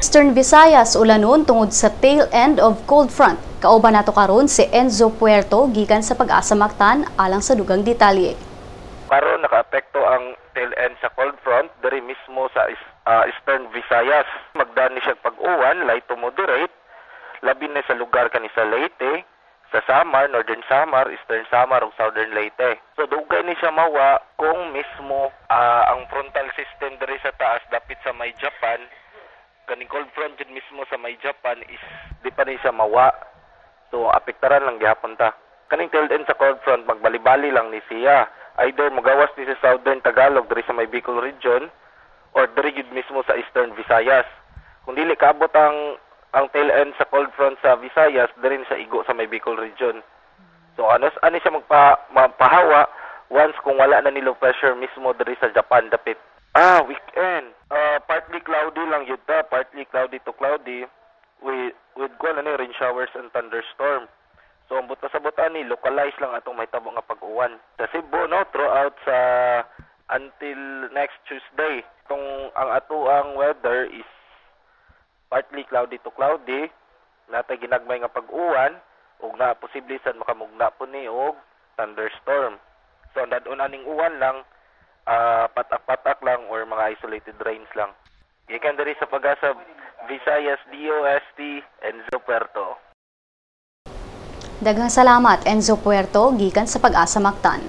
Eastern Visayas ulanon tungod sa tail end of cold front. Kauban nato karon si Enzo Puerto gikan sa Pag-asa Mactan alang sa dugang detalye. Karon nakaapekto ang tail end sa cold front diri mismo sa Eastern Visayas. Magdani siya pag-uwan, light to moderate, labi na sa lugar kani sa Leyte, sa Samar, Northern Samar, Eastern Samar ug Southern Leyte. So dugay ni siya mawa kung mismo ang frontal system diri sa taas dapit sa may Japan, kaning cold front jud mismo sa may Japan is di pa ni siya mawa. So apektaran lang gihapon ta. Kaning tail end sa cold front, magbalibali lang ni siya. Either mogawas ni sa Southern Tagalog diri sa may Bicol region or diri gyud mismo sa Eastern Visayas. Kung dili kaabot ang tail end sa cold front sa Visayas, diri sa igo sa may Bicol region. So ano ani siya magpahawa once kung wala na ni low pressure mismo diri sa Japan dapit. Weekend. Partly cloudy lang yun ta, partly cloudy to cloudy with kuan ani, rain showers and thunderstorm. So ang buta sa buta ni, localize lang atong mahitabo nga pag-uwan. Sa Cebu, no, throughout sa until next Tuesday. Tong ang ato ang weather is partly cloudy to cloudy, natay ginagmay nga pag-uwan ug na posible sad makamugna po ni og thunderstorm. So ang dad-on aning uwan lang, patak-patak lang or mga isolated rains lang. Gikan diri sa Pag-asa Visayas DOST, Enzo Puerto. Daghang salamat, Enzo Puerto gikan sa Pag-asa Mactan.